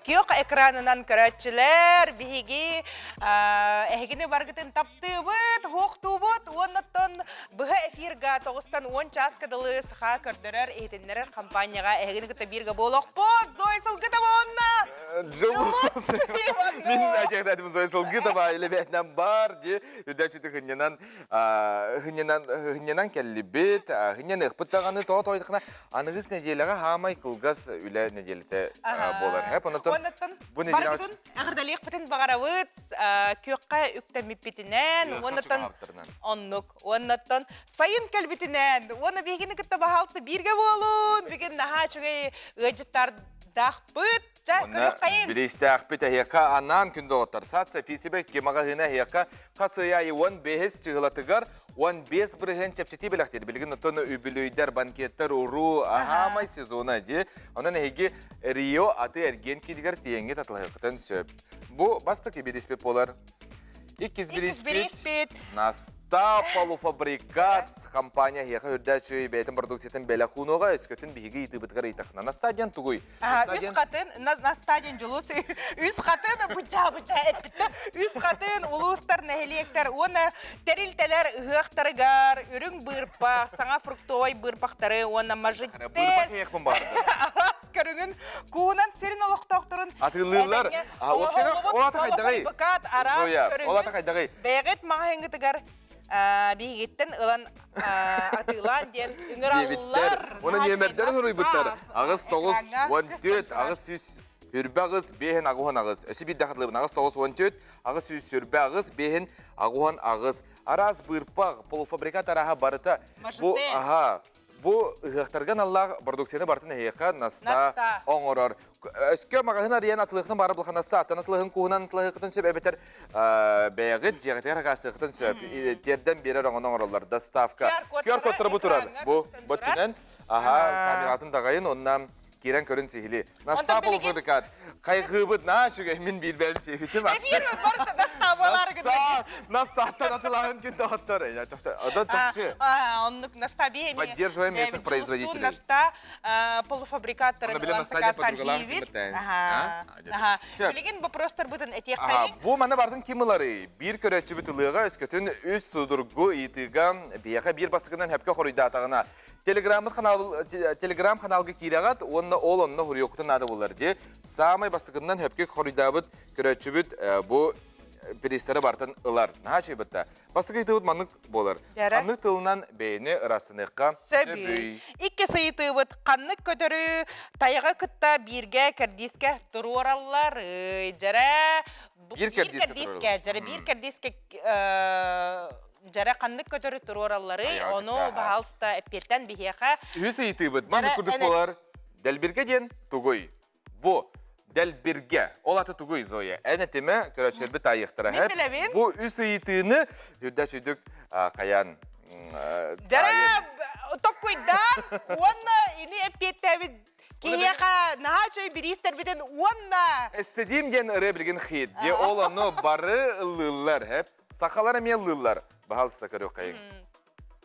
Күөх экранынан көрөөччүлэр, биһиги эһигини баргытын таптыыбыт, хуохтуубут уоннаттан быһа эфирга тоҕустан уон чааска дылы саха көрдөрөр, иһитиннэрэр компанияҕа эһигини кытта бииргэ буолуохпут. Зоя Сылгытова уонна Дьулус! Мин этиэхтэтим Зоя Сылгытова илэбээтинэн бар ди үрдээччити хынньанан хынньанан хынньанан кэллибит хынньаныахпыт даҕаны тоҕо тоойдоххуна Аныгыс нэдиэлэҕэ хаамай кылгас үлэ нэдиэлэтэ буолар. Хэп онотон бу нэдиэлэҕэ Барыгытын эҕэрдэлиэхпитин баҕарабыт күөххэ үктэммиппитинэн уоннаттан оннук уоннаттан сайын кэлбитинэн уонна биһигини кытта баһаалыста бииргэ буолун бүгүн наһаа үчүгэй ыалдьыттардаахпыт Чэ, көрүөххэйин. Бириистээхпит эһиэхэ анаан күн доҕоттор. Сад София ки маҕаһыына эһиэхэ хас ый аайы 15 чыһылатыгар 15% чэпчэтии бэлэхтиир. Билигин оттон үбүлүөйдэр, банкеттар, уруу, аһаамай сезона дии. Онон эһиги Рио аты эргиэн киинигэр тиийэҥҥит атылаһыаххытын сөп. Бу бастакы бирииспит буолар. Иккис бирииспит Наста полуфабрикат компания эһиэхэ үрдээччи бэйэтин продукциятын бэлэх уунуоҕа өскөтүн биһиги ыйытыыбытыгар ыйытахына. Наста диэн тугуй? Үс хатын, Наста диэн Дьулус, үс хатын бычаа-бычаа эппиттэ. Үс хатын улуустар, нэһилиэктэр уонна тэрилтэлэр ыһыахтарыгар үрүҥ быырпах, саҥа фруктовай быырпахтары уонна мажиттер араас көрүҥүн куунан сирин олохтоохторун атыылыыллар. Ол ата хайдаҕый? Зоя, ол ата хайдаҕый? Бэйэҕит маҕаһыыҥҥытыгар биһигиттэн ылан атыылаан диэн ыҥыраллар. Уонна нүөмэрдэрин уруйбуттар. Аҕыс тоҕус уон түөрт, аҕыс сүүс сүрбэ аҕыс, биэһин аҕуһан аҕыс. Өссө биирдэ хатылыбын. Аҕыс тоҕус уон түөрт, аҕыс сүүс сүрбэ аҕыс, биэһин аҕуһан аҕыс. Араас быырпах, полуфабрикат арааһа барыта. Бу, аха, Бу ыһыахтарга аналлаах продукцияны барытын эһиэхэ Наста оҥорор. Өскө маҕаһыын арыйан атылыахтан баара булахан Наста аттан атылыһын куһунан атылаһыаххытын сөп эбэтэр бэйэҕит дьиэҕитигэр акаастыаххытын сөп. Тиэрдэн биэрэр оҥоно оҥороллор. Доставка. QR-кодтара бу турар. Бу бөттүнэн аха камератын даҕайын онна киирэн көрүн сиһили. Настаа полуфабрикат. Хайгыыбыт наа үчүгэй мин биир бэйэм сиэбитим. Эбиир барыта Настаа буолаары гынна. Настааттан атылааһын күн доҕоттор. Ода чахчы. Оннук Наста биһи Поддерживаем местных производителей. Наста полуфабрикаттарын ылан сакаастаан киирбит. Билигин вопростарбытын этиэххэйиҥ. Бу маны бартын ким ыларый? Биир көрөөччүбүт ылыаҕа өскөтүн үс судургу ыйытыыга биһиэхэ биир бастакынан хөпкө хоруйдаатаҕына Телеграммыт канал Телеграм каналга киирэҕит уонна ол онно хуруйуоххутун наада буолар дии. Саамай бастакыннан хөпкө хоруйдаабыт көрөөччүбүт бу призтары бартын ылар. Наһаа үчүгэй Бастакы ыйытыыбыт маннык буолар. Ханнык тылынан бэйэни ыраастаныахха сөбүй? Иккис ыйытыыбыт ханнык көтөрү тайаҕы кытта бииргэ кэрдиискэ туруораллар? Дьэрэ биир кэрдиискэ дьэрэ биир кэрдиискэ дьэрэ ханнык көтөрү туруоралларый ону баһаалыста эппиэттэн биһиэхэ үһүс ыйытыыбыт маннык курдук буолар дэлбиргэ диэн тугуй бу дэлбиргэ ол аты тугуй Зоя эн этимэ көрөөччүлэрбит таайыахтара мин билэбин бу үс ыйытыыны үрдэ чүйдүк хайаан дьэрэ токкуйдаан уонна ини эппиэттээбит Киһиэхэ наһаа үчүгэй бириистэрбитин уонна Эстедим диэн ырыа билигин хит. Дьэ ол ону бары ыллыыллар, хэп. Сахалар эмиэ ыллыыллар. Баһаалыста көрүөххэйиҥ.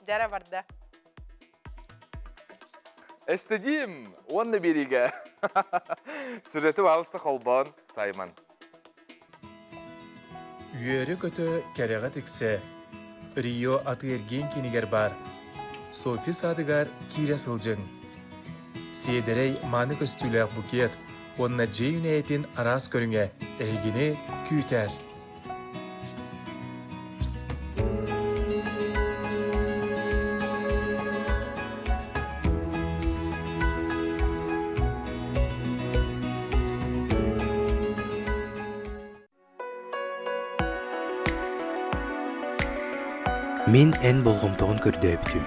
Дьара барда. Эстедим уонна биэриигэ. Сюжеты баһаалыста холбоон Саймон. Үөрэ-көтө кэрэҕэ тиксэ, Рио атыы-эргиэн киинигэр баар Софи саадыгар киирэ сылдьыҥ. Сиэдэрэй мааны көстүүлээх букет уонна дьиэ үүнээйитин араас көрүҥэ эһигини күүтэр. Мин эн болҕомтоҕун көрдөөбүтүм,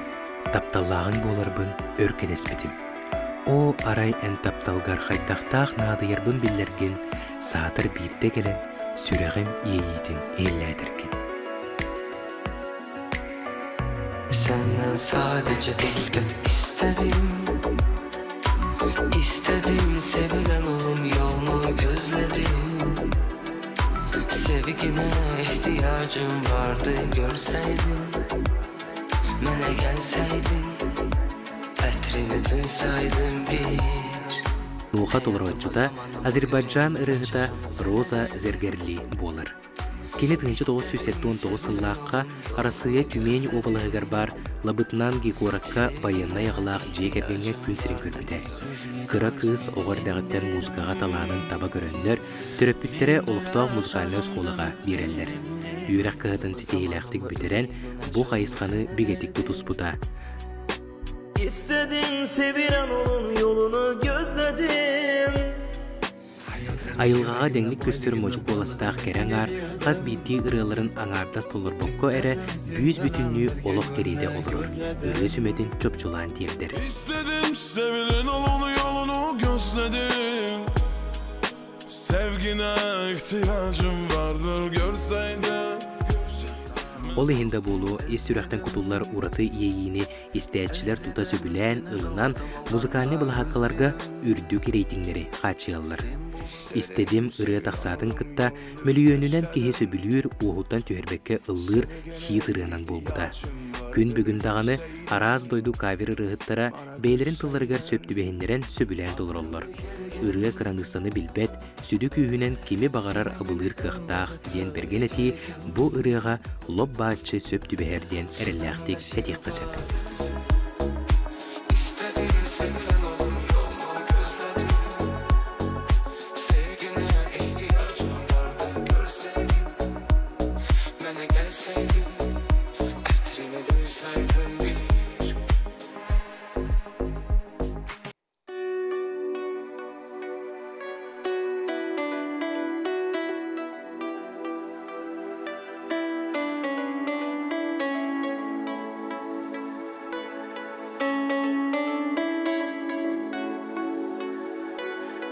тапталлааҕыҥ буоларбын өр кэтэспитим. Оо, арай эн тапталгар хайдахтаах наадыйарбын биллэргин, саатар биирдэ кэлэн сүрэҕим иэйиитин иһиллээтэргин. Senden sadece dikkat istedim İstedim sevilen olum yolunu gözledim Sevgine ihtiyacım vardı görseydin Mənə gəlsəydin Ətrini duysaydım bir. Онуоха толорооччута Азербайджан ырыаһыта Роза Зергерли буолар. Кини 1979 сыллаахха Арассыыйа Тюмень уобалаһыгар баар Лабытнанги куоракка байыаннай аҕалаах дьиэ кэргэҥҥэ күн сирин көрбүтэ. Кыра кыыс оҕо эрдэҕиттэн музыкаҕа талаанын таба көрөннөр, төрөппүттэрэ олохтоох музыкальнай оскуолаҕа биэрэллэр. Үөрэх кыһатын ситиһиилээхтик бүтэрэн, бу хайысханы бигэтик тутуспута. İstedim sevilen onun yolunu gözledim. Айылҕаҕа дэҥник көстөр модьу куоластаах кэрэ аҥаар хас биирдии ырыаларын аҥаардас толорбокко эрэ бүүс-бүтүннүү олох кэриэтэ олорор, ырыа сүмэтин чопчулаан тиэрдэр. İstedim sevilen onun yolunu gözledim. Sevgine ihtiyacım vardır görseydin. Ол иһин да буолуо ис сүрэхтэн кутуллар ураты иэйиини истээччилэр тута сөбүлээн ылынан музыкальнай былаһааккаларга үрдүк рейтиҥнэри хааччыйаллар. Истэдим ырыа тахсаатын кытта мөлүйүөнүнэн киһи сөбүлүүр уоһуттан түһэрбэккэ ыллыыр хит ырыанан буолбута. Күн бүгүн даҕаны араас дойду кавер ырыаһыттара бэйэлэрин тылларыгар сөп түбэһиннэрэн сөбүлээн толороллор. Ырыа кыраныыссаны билбэт, сүдү күүһүнэн кими баҕарар абылыыр кыахтаах диэн бэргэн этии бу ырыаҕа лоп-бааччы сөп түбэһэр диэн эрэллээхтик этиэххэ сөп.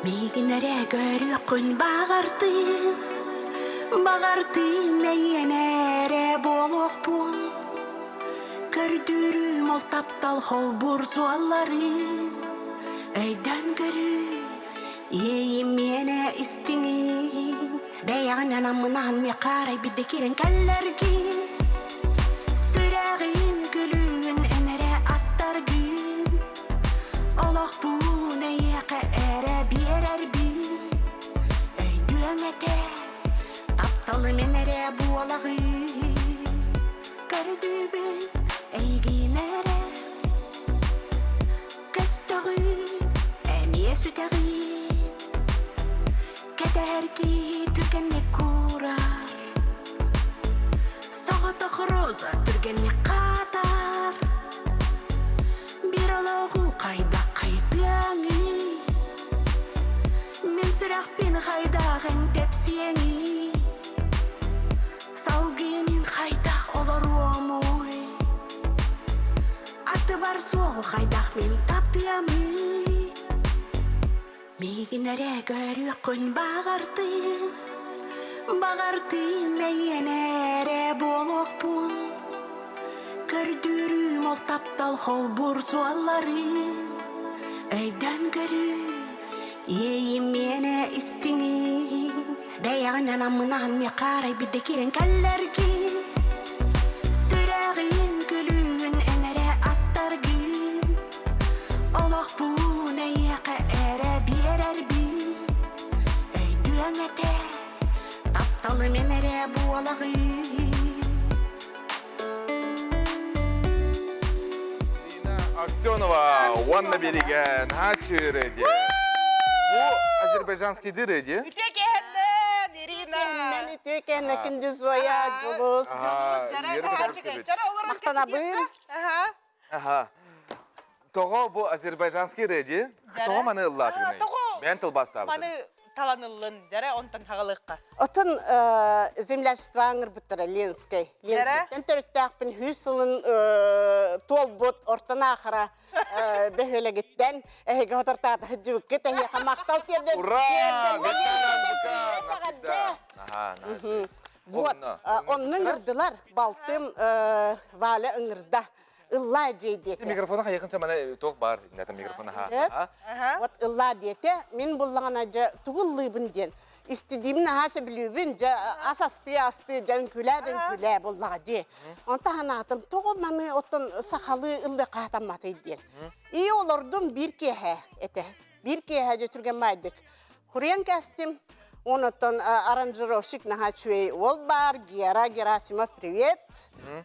Миигин эрэ көрүөххүн баҕартыым, баҕартыым эйиэнэ эрэ буолуохпун. Көрдүүрүм ол таптал холбуур суолларын, өйдөөн көрүү, иэйим миэнэ истиҥин, бэйэҕинэн аммынаһан миэхэ арай биирдэ киирэн кэллэргин, сүрэҕим күлүүн эн эрэ астаргын, олохпун эйиэхэ эрэ биэрэрбин, өйдүөҥ этэ, тапталым эн эрэ буолаҕын. Көрдүүбүн эйигин эрэ Көстөҕүн эмиэ сүтэҕин Кэтэһэр киһи түргэнник куурар Соҕотох роза түргэнник хаатар Биир олоҕу хайдах хайытыаҥый Мин сүрэхпин хайдах эн тэпсиэҥий Салгыы мин хайдах олоруомуй Аттыбар суоҕу хайдах мин таптыамый Миигин эрэ көрүөххүн баҕартыым Баҕартыым эйиэнэ эрэ буолуохпун Көрдүүрүм ол таптал холбуур суолларын Өйдөөн көрүү Иэйим миэнэ истиҥин Бэйэҕинэн аммынаһан миэхэ арай биирдэ киирэн кэллэргин Сүрэҕин күлүүн эн эрэ астаргын Олохпун эйиэхэ эрэ биэрэрбин Өйдүөҥ этэ тапталым эн эрэ буолаҕын Нина Аксенова уонна береген хачыры диye. Бу азербайджанский дыры диye. Үтүө киэһэннэн, Ирина! Үтүө киэһэннэн күндү Зоя, Дьулус. Махтанабын. Аха. Тоҕо бу азербайджанский реди? Тоҕо маны ыллаатыгыный? Мен тылбастаабытым. Маны таланыллын, дьэрэ онтон хагалыахха. Отон землячество аңырбыттара Ленскэй. Ленскэйтэн төрүттээхпин 100 сылын туолбут ортон аахара бөһүөлэгиттэн эһиги хотортаата сылдьыбыккыт эһиэхэ махтал тиэрдэн Ура! Вот, онно ыҥырдылар. Балтым Валя ыҥырда. Ыллаа дьиэ диэтэ. Микрофона хайыхын сэмэнэ туох баар иннэтэ микрофон аха. Вот ыллаа диэтэ. Мин буллаҕына дьэ тугу ыллыыбын диэн. Истидиимин аһаа сөбүлүүбүн дьэ ас астыы астыы дьэ үҥкүүлээ да үҥкүүлээ буллаҕа дии. Онтон санаатым тоҕо маны оттон сахалыы ыллыахха сатамматый диэн. И олордум биир киэһэ этэ. Биир киэһэ дьэ түргэн маайдык хуруйан кэстим. Онтон аранжировщик наһаа үчүгэй уол баар, Гера Герасимов, привет.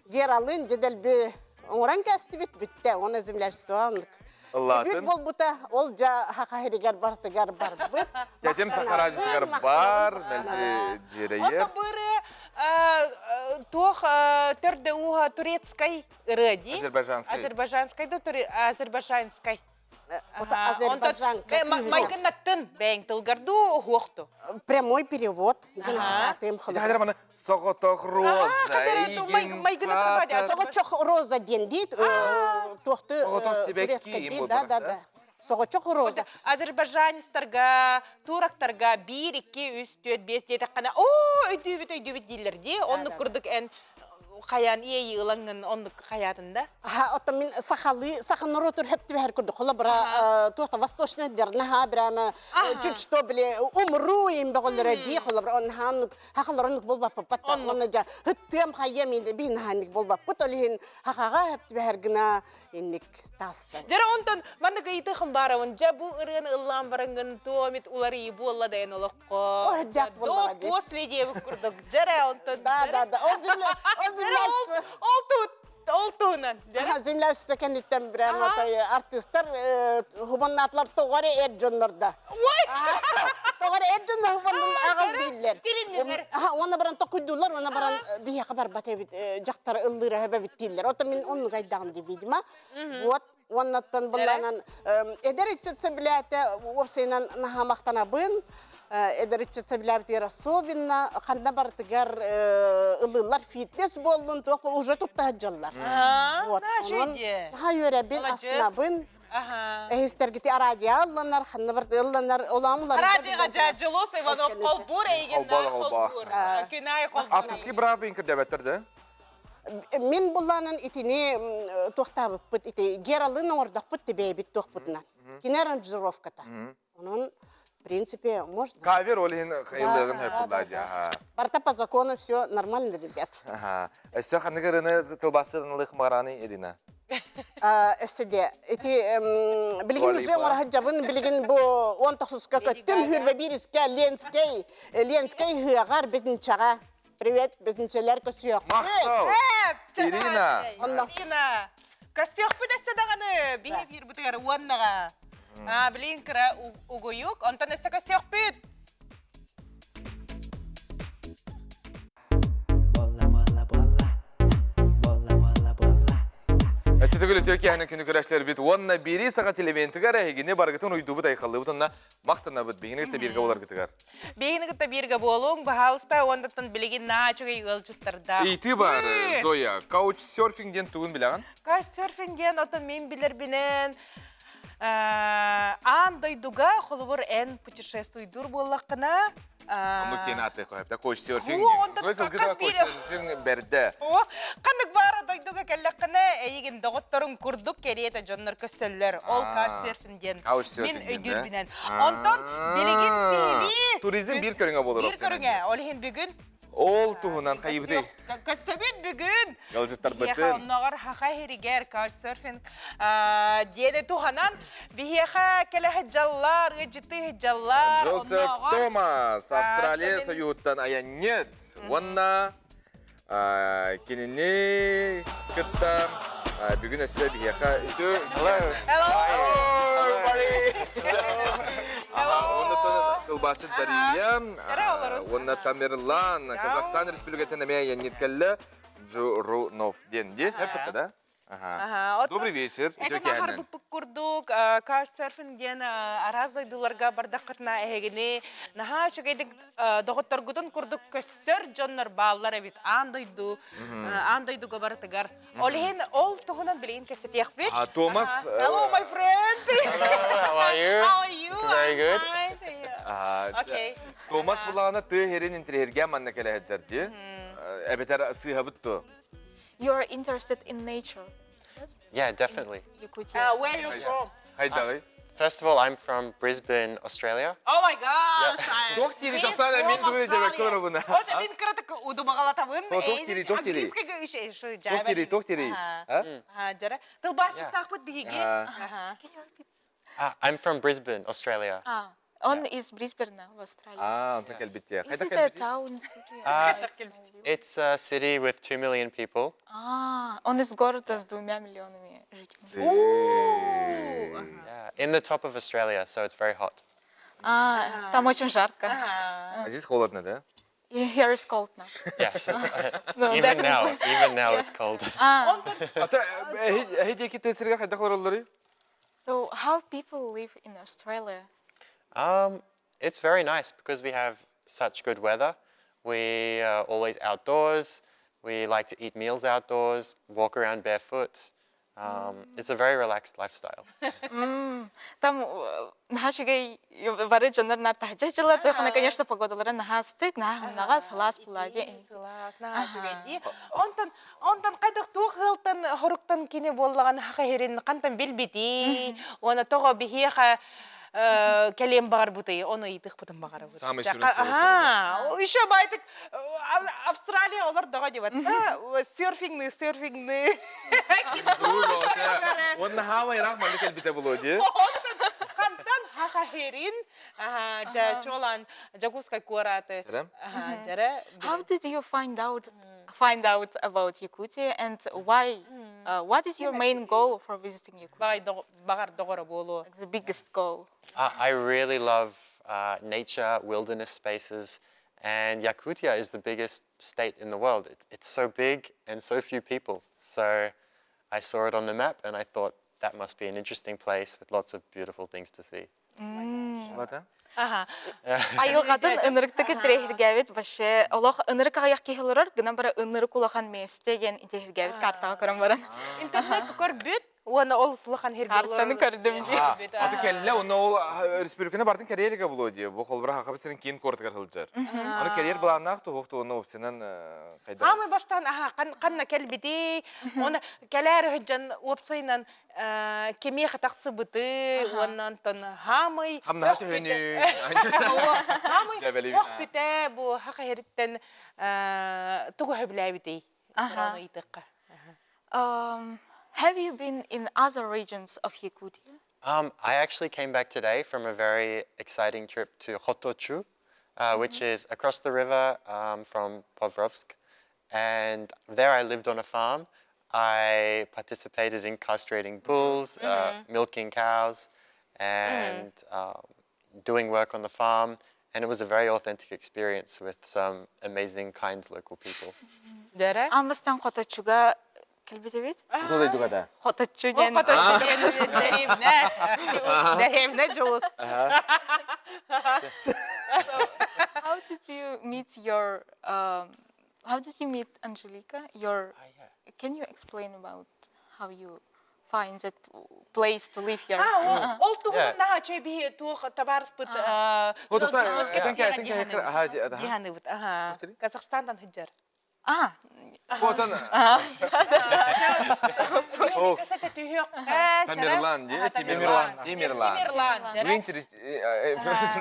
Гералыын дьэ дэлби оҥорон кэстибит бүттэ. Уонна землячество оннук. Ыллаатын. Дебют буолбута, ол дьэ хаха сиригэр барытыгар барбыт. Тэтим сахараадьытыгар бар, мэлдьи дьиэрэйэр. Ото быры туох төрдө ууһа турецкай ырыа дии. Азербайджанскай. Азербайджанскай да азербайджанскай. Азербайджанка Майгыннаттын бэйэҥ тылгар дуу уһуохту. Прямой перевод. Хадыр маны соҕотох роза Соҕотох роза диэн диит туохты Соҕотох сибэкки да да да Соҕотох роза. Азербайджанецтарга, турактарга 1, 2, 3, 4, 5 диэтэххинэ, оо, өйдүүбүт, өйдүүбүт дииллэр дии. Оннук курдук эн хайаан иэйии ылаҥҥын оннук хайаатын да? Аха, оттон мин сахалыы, саха норуотур хөп түбэһэр курдук. Холобура, туохта восточная дернаха прямо чуть что били умру им бөҕөлөрө дии холобура оннаһааннык хахалар оннук буолбаппыт онно дьа ыттыам хайыам инде биһинаһааннык буолбаппыт ол иһин хахаҕа хөп түбэһэр гына инник таастан. Дьэ онтон маннык ыйытыахым баарабын. Дьэ бу ырыаны ыллаан бараҥҥын туомит уларыйыы буолла да эн олоххо. До после диэбит курдук. Дьэрэ онтон. Да, да, да. Ол земля, ол земля. Ол тут ол туһунан. Земля кэнниттэн прямо артистар хубаннаатылар тоҕо эрэ эр дьоннор да. Ой! Тоҕо эрэ эр дьоннор хубаннын аҕал дииллэр. Тилиннилэр. Уонна баран токуйдуулар, уонна баран биһиэхэ барбат эбит, дьахтар ыллыыра эбит дииллэр. Оттон мин оннук айдаҕым дии, видимо. Вот Уоннаттан былаанан эдэр ыччат сөбүлээтэ уопсайынан наһаа махтанабын. Эдэр ыччат сөбүлээбитигэр особенно ханна барытыгар ылыылар фитнес буоллун туох уже тутта сылдьаллар. Вот. Онон наһаа үөрэбин, астынабын. Эһистэргити арадио ылланар, ханна барыта ылланар, олоомулар. Арадиоға Дьулус Иванов холбуур эйигин холбуур. Күнай холбуур. Авторский прав кырдебеттер да? Мин буллаанан итини туохтаабыппыт ити Гералын оҥордохпут тибээбит туохпутунан. Кини аранжировката. Онон, в принципе, можно. Кавер ол иһин хайылыгын хайпыллаа дии. Барта по закону все нормально, ребят. Ага. Өссө ханнык ырыны тылбастырын ылых маараны Ирина? Өссө де ити билигин уже оҥорохджабын билигин бу он тохсуска көттүм хүрбэ биирискэ Ленскэй Ленскэй ыһыаҕар битинчэҕэ Привет, бүтүнчэлэр көсүөхпүт. Махтал! Ирина! Ирина! Көсүөхпүт өссө даҕаны биһи эфирбытыгар уоннаҕа. Аа, билин кыра угуйук, онтон өссө көсүөхпүт. Өссө төгүл үтүө киэһэнэн күнү көрөччүлэрбит уонна биирии саха телевизионтыгар эһигини барыгытын уйдуубут айхаллыыбыт уонна махтанабыт биһигини кытта бииргэ буоларгытыгар. Биһигини кытта бииргэ буолуоҥ, баһаалыста, уоннаттан билигин наһаа үчүгэй ыалдьыттардаах. Ыйытыы баар, Зоя. Каучсерфинг диэн тугун билэҕин? Каучсерфинг диэн отон мин билэрбинэн аан дойдуга холобур эн путешествуйдуур буоллаххына Оннук диэн ааты хоһопта каучсерфинг диэн. Зоя сылгыта каучсерфинг бэрдэ. Ханнык баара дойдуга кэллэххинэ эйигин доҕотторуҥ курдук кэриэтэ дьоннор көссөллөр. Ол каучсерфинг диэн мин өйдүүрбүнэн. Онтон билигин сиһилии Туризм биир көрүҥэ буолар Биир көрүҥэ. Ол иһин бүгүн Ол туһунан хайыбытый? Көссөбүт бүгүн. Ыалдьыттарбытын. Онноҕор хаха иһиригэр каучсерфинг диэни туһанан биһиэхэ кэлэ сылдьаллар, ыалдьыттыы сылдьаллар. Джозеф Томас, Австралия Союһуттан айанньыт уонна Кинини кытта бүгүн өссө биһиэхэ үтүө Hello. Тылбаасчыт Дария уонна Тамерлан Казахстан Республикатын эмиэ айанньыт кэллэ Джурунов диэн дии эппиккэ да Ага. Добрый вечер. Это махарбыппыт курдук, каучсерфинг диэн араас дойдуларга бардаххытына эһигини наһаа үчүгэйдик доҕотторгутун курдук көссөр дьоннор бааллар эбит аан дойду аан дойдуга барытыгар. Ол иһин ол туһунан билигин кэпсэтиэхпит. А Томас Hello, my friend. Hello, how are you? How are you? Very good. Okay. Томас булаҕына тыа иһэрин интириэһиргээн манна кэлэ сылдьар дии. Эбэтэр сыыһабыт дуо? You are interested in nature. Yes? Yeah, definitely. Yakutia. Where are you from? Хайдаҕый? First of all, I'm from Brisbane, Australia. Oh my gosh! Туох дири тохтоон мин тугу дебекке олоробуна. Отже, мин кыратык удумагалатабын. Туох дири, туох дири. Туох дири, туох дири. А? Жара. Тылбаасчыттаахпыт биһиги. Can you repeat? I'm from Brisbane, Australia. А, он из Брисбена в Австралии. А, онтон кэлбит Is it a town, city? It's a city with 2 million people. А, он из города с 2 миллионами жителей. Yeah, in the top of Australia, so it's very hot. А, там очень жарко. А здесь холодно, да? Here is cold now. Yes. No, Even now, definitely. even now it's cold. Ата эһи диэки тесерге хайдах олороллорый? So how people live in Australia? It's very nice because we have such good weather. We are always outdoors. We like to eat meals outdoors, walk around barefoot. It's a very relaxed lifestyle. Там наһаа үчүгэй бары дьоннор наар таһырдьа сылдьаллар, тохана, конечно, погодалара наһаа астык, наһаа сымнаҕас, сылаас буолла дии. Сылаас, наһаа үчүгэй Онтон, онтон хайдах туох ыалтан хоруктан кини буоллаҕын хаха хирин хантан билбити, уонна тоҕо биһиэхэ кэлиэн баҕарбытый, ону ыйытыахпытын баҕарабыт. Самый сүрүн сылы Еще байтык Австралия олордоҕо диэбэт да, серфингны, серфингны. Уонна хаама ыраах манна кэлбитэ буолуо дии. Хантан хаха хирин, дьэ чуолаан Дьокуускай куораты. Дьэрэ. How did you find out about Yakutia and why? What is your main goal for visiting Yakutia? Баҕар доҕоро буолуо. Like the biggest goal. I really love nature, wilderness spaces, and Yakutia is the biggest state in the world. It's so big and so few people. So I saw it on the map and I thought that must be an interesting place with lots of beautiful things to see. Лата? Айылҕатын ынырыктык интэриэһиргээбит вообще олох ынырык аҕыйах киһи олорор гынан бара ынырык улахан миэстэ диэн интэриэһиргээбит картаҕа көрөн баран. Интернет көрбүт уонна ол улахан Картаны көрдүм дии. Аты кэллэ, онно ол республиканы бартын кэриэригэ булуо дии. Бу холбура хахабы сирин киин куоратыгар сылдьар. Аны кэриэр былааннаах туһуох туонна опсынан хайда. Аамай бастаан аха ханна кэлбити, оны кэлээр сылдьан уопсайынан кимиэхэ тахсыбыты, уонна онтон хаамый Хамнаһа төһөнү. Хаамый ох бүтэ бу хаха хериттен тугу хөбүлээбитий? Ыйытыкка. Have you been in other regions of Yakutia? I actually came back today from a very exciting trip to Khotochu, which is across the river from Pokrovsk. And there I lived on a farm. I participated in castrating bulls, milking cows, and doing work on the farm. And it was a very authentic experience with some amazing, kind local people. Дьэрэ? Аан бастаан Хоточчуга кэлбит эбит. Хоту дойдуга да. Хоточчу диэн. Хоточчу диэн дэриэбинэ. Дэриэбинэ Дьулус. How did you meet your how did you meet Angelica? Your can you explain about how you find that place to live here? А, ол туһунан наһаа чөй биһи туох табаарыспыт диһаныбыт. Казахстантан сылдьар. А, Отан Тамерлан, Тимирлан. Тимирлан. Тимирлан.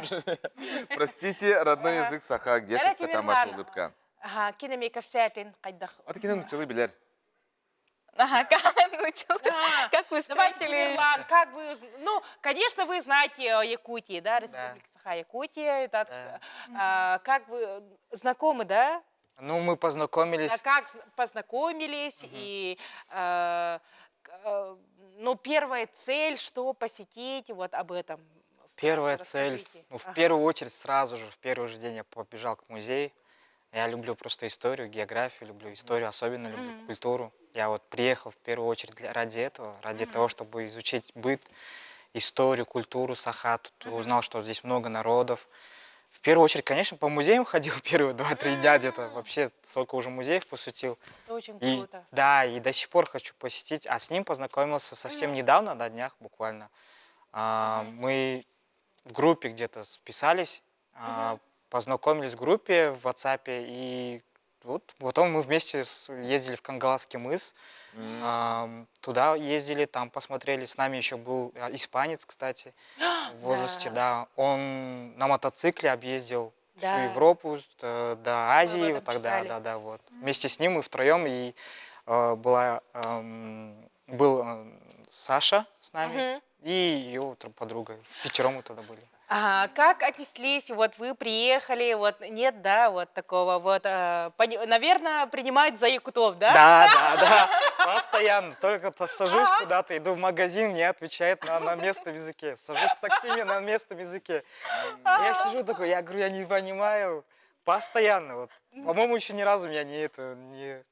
Вы Простите, родной язык саха, где шутка, там ваша улыбка. Аха, кинеме кэпсээтин хайдах. Аты кинен нууччалыы билэр. Ага, как Как вы Давайте, встретились? Тимирлан, как вы, ну, конечно, вы знаете о Якутии, да, Республика Саха-Якутия, это, а, как вы знакомы, да? Ну, мы познакомились. А как познакомились и, ну, первая цель, что посетить, вот об этом. Первая цель, Расскажите. ну, в первую очередь, сразу же, в первый же день я побежал к музею. Я люблю просто историю, географию, люблю историю, особенно люблю Мгм. культуру. Я вот приехал в первую очередь ради этого, ради того, чтобы изучить быт, историю, культуру Саха. Тут узнал, что здесь много народов. В первую очередь, конечно, по музеям ходил первые 2-3 дня где-то. Вообще столько уже музеев посетил. Это очень И, круто. да, и до сих пор хочу посетить. А с ним познакомился совсем недавно, на днях буквально. Мы в группе где-то списались, познакомились в группе в WhatsApp, и вот потом мы вместе ездили в Кангаласский мыс, туда ездили, там посмотрели. С нами еще был испанец, кстати, в возрасте, да. Он на мотоцикле объездил всю Европу, до Азии, этом вот тогда, читали. да, вот. Вместе с ним мы втроем и была, был Саша с нами. И ее подруга. Впятером мы тогда были. А, как отнеслись, вот вы приехали, вот нет, да, вот такого вот, наверное, принимают за якутов, да? Да, да, да, постоянно. Только сажусь куда-то, иду в магазин, мне отвечает на местном языке. Сажусь в такси, мне на местном языке. Я сижу такой, я говорю, я не понимаю. Постоянно. Вот. По-моему, еще ни разу меня не это, не,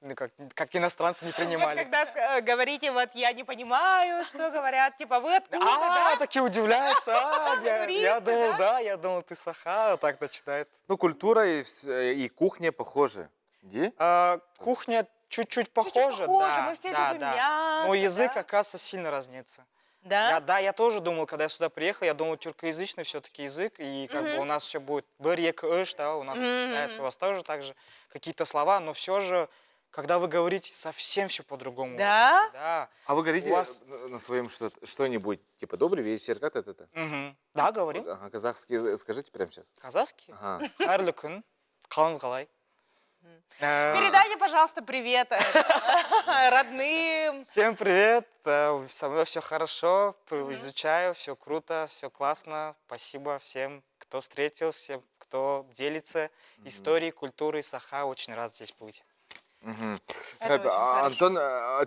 ну, как иностранцы не Вот принимали. когда говорите, вот я не понимаю, что говорят, типа вы откуда, А, да? такие удивляются. А, я Туристы, думал, да? да, я думал, ты саха, вот так начинает. Ну, культура и кухня похожи. Дии? А, кухня чуть-чуть похожа, похоже, да, мы все да, любим да. мясо, Но язык, да? оказывается, сильно разнится. Да? Да, я тоже думал, когда я сюда приехал, я думал, тюркоязычный все-таки язык, и как бы у нас все будет б, ек, ыш, да, у нас читается, у вас тоже так же какие-то слова, но все же, когда вы говорите, совсем все по-другому. Да? Да. А вы говорите У вас- на своем что-нибудь, типа «добрый вечер», как это? это? Мгм. Да, говорим. Ага, казахский скажите прямо сейчас. Казахский? Ага. Қайырлы күн, қалыңыз қалай? Передайте, пожалуйста, привет родным. Всем привет, со мной все хорошо, изучаю, все круто, все классно. Спасибо всем, кто встретил, всем, кто делится историей, культурой Саха. Очень рад здесь быть. Это очень хорошо. Антон,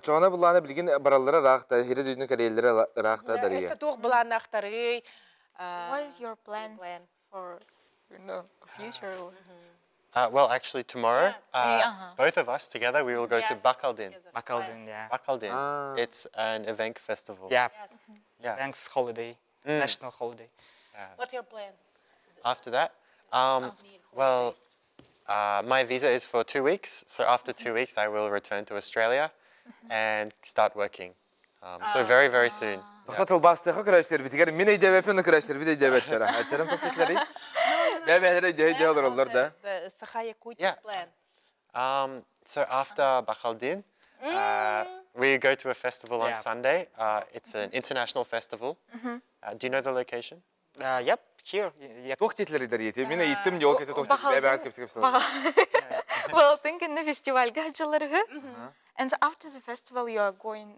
чоҕуна буллаҕына билигин бараллара ыраах да, сири-дойдуну кэрийэллэрэ ыраах да Дария. Өссө туох былааннаахтарый. What is your plans plan? for future? or- Well, actually, tomorrow, Uh-huh. both of us together, we will go to Yes. Bakaldin. Бакалдин, yeah. Bakaldin. Ah. It's an Evenk festival. Yeah, Yeah. thanks holiday, national holiday. What your plans? After that, well, my visa is for 2 weeks. So after 2 weeks, I will return to Australia and start working. So very, very soon. Тылбаастыахха көрөөччүлэрбитигэр мин өйдөөбөппүн көрөөччүлэрбит өйдөөбөттөр. Ачарым тохтетлери. Бэбэлere дьэ олороллор да. The Саха Якутия Yeah. plans. So after Bakaldin, we go to a festival on Sunday. It's an international festival. Do you know the location? Yep, here. Туох диэтилэр Дария? Мин ыйыттым дьол кете туох бэбэҕэ кэпсэ кэпсэ. Well, thinking the фестивальга сылдьаллар. And after the festival, you are going